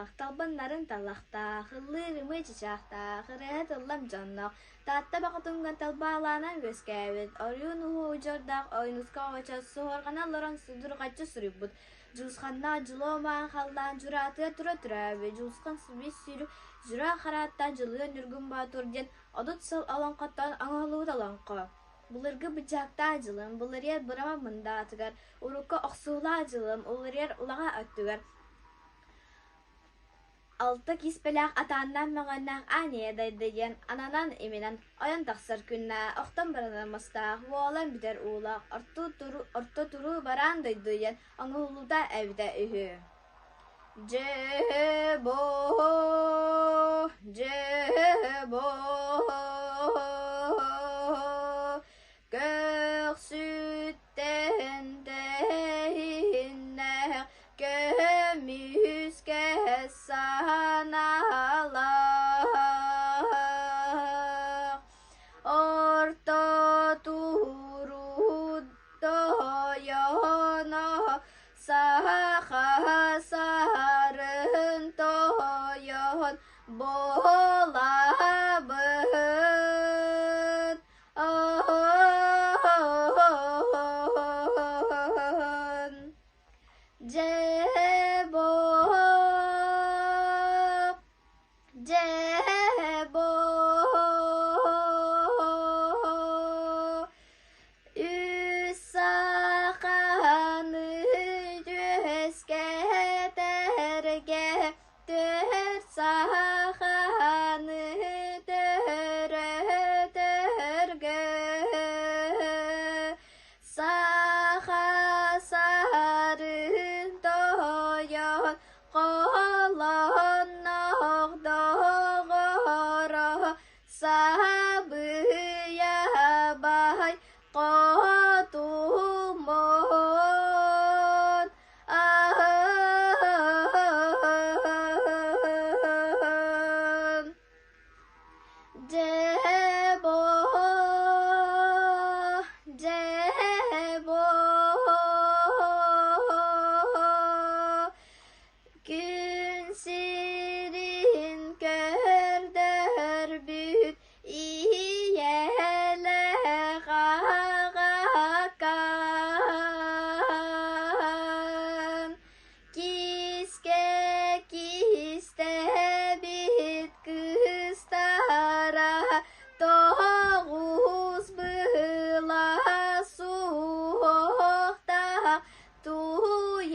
талахтаах, талбан нарын талахтаах, ыллыыр ымыы чычаахтаах, ырыаһыт ыллам дьонноох, Таатта баҕатыҥҥа талбаалаанан үөскээбит, Ойуун уһу удьуордаах Ойуунуска оҕочо суһуорҕана олорон судурҕаччы суруйбут, Дьулусханнаах дьулуо маан халлаан дьураатыгар тура төрөөбүт, Дьулусхан сибис сүүрүк Дьураа харааттаах Дьылыа Ньургун Боотур диэн 30 сыл олоҥхоттон оҥоһуллубут олоҥхо. Былыргы быдьаактаах дьылым былырыйар бырама мындаатыгар, урукку охсуһуулаах дьылым уларыйар улаҕа өттүгэр Алта киспэлээх атааннаах мөҥүөннээх аан ийэ дайды диэн ананан иминэн ойон тахсар күннээх, охтон баранар мастаах, уолан бүтэр уулаах, орто туруу бараан дойду диэн оҥоһуллубута эбитэ үһү. Дьэ-бо, дьэ-бо, көхсүттэн тэһиннэх көмүскэ санаалаах орто туруу тойоно саха сарын тойон буолабын Дьэ-бо, дьэ-бо, үс саханы үөскэтэргэ Түөрт саханы төрөтөргө Саха сарын тойон холоннох доҕоро Сабыйа баай хотуммун Дьэ-бо, дьэ-бо, күн сирин көрдөрбүт Ийэлээх аҕаккам, кискэ кистэбит кыыстара тоҕус была суохтаах туйарыма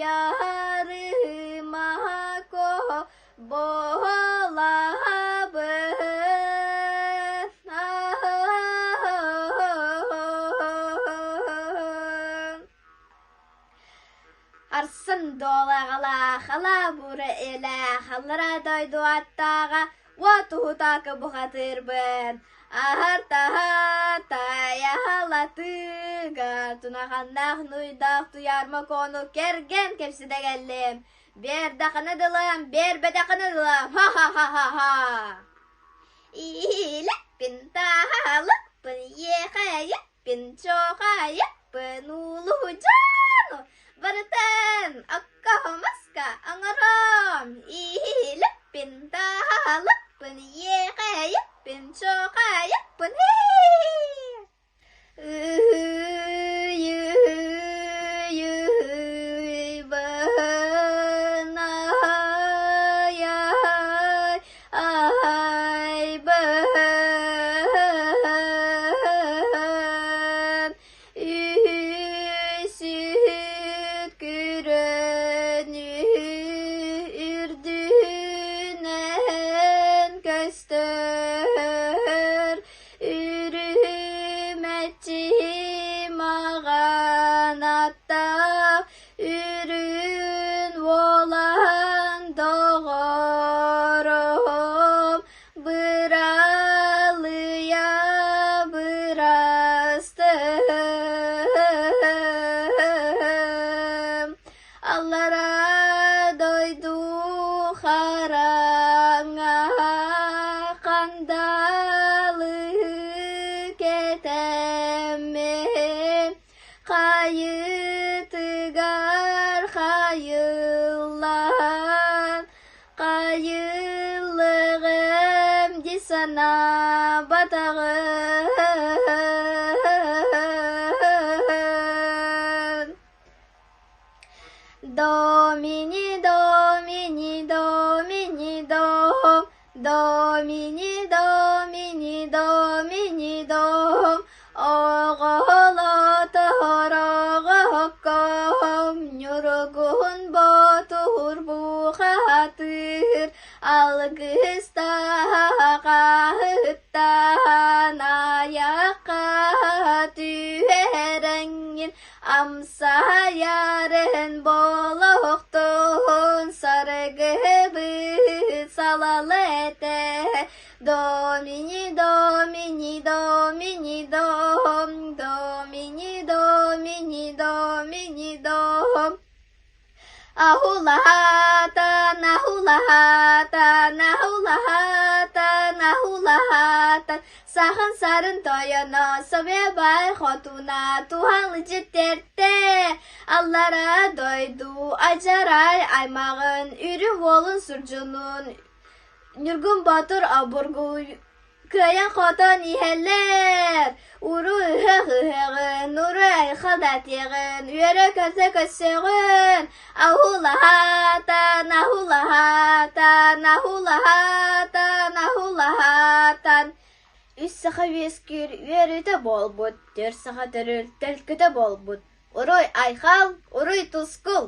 Буолабын Арсын дуолаҕалаах, алаабура илээх, аллараа дойду аттааҕа уот уһутаакы бухатыырбын. Аһар-таһа тайаһалатыыга тунаханнаах нуйдаах туйаарма кону кэргэн кэпсэтэ кэллим. Биэрдэххинэ дылым, биэрбэтэххинэ дылым, ха-ха-ха-ха-ха. Иилэппин, таһалыппын, иэхэйэппин, чоохайыппын, уулуһудьаану барытын окко-маска оҥором. Иилэппин, таһалыппын, иэхэйэппин, чоохайыппын, хи-хи-хи. Үһүсүт күрөнү үрдүнэн көстөр. Сайылыгым дии санаабатаҕым. Домини, домини, домини, дом, домини, домини, домини, дом, оҕолотороҕокком, ньургуһун ботур бухатыыр, алгыстаах айахха түһэрэҥҥин Амсайарын болохтун саргыбыт салала этэ Домини, домини, домини, дом, домини, домини, домини, дом. Ахулаһаатан, ахулаһаатан, ахулаһаатан, ахулаһаатан, сахан сарын тойоно, Собебай хотуна, туһалычыт тэртэ, аллара дойду адьарай аймаҕын, үрүҥ уолун сурдьунун, Ньургун Боотур обургу Кыайан-хотон иһэллэр, уруу ыһыах ыһыаҕын, уруу айхал да этиэҕин, үөрэ-көтө көрсөҕүн, аһулаһаатан, аһулаһаатан, аһулаһаатан, аһулаһаатан. Үс саха үөскүүр үөрүүтэ буолбут, түөрт саха төрүүр төлкөтө буолбут. Уруй айхал, уруй тускул!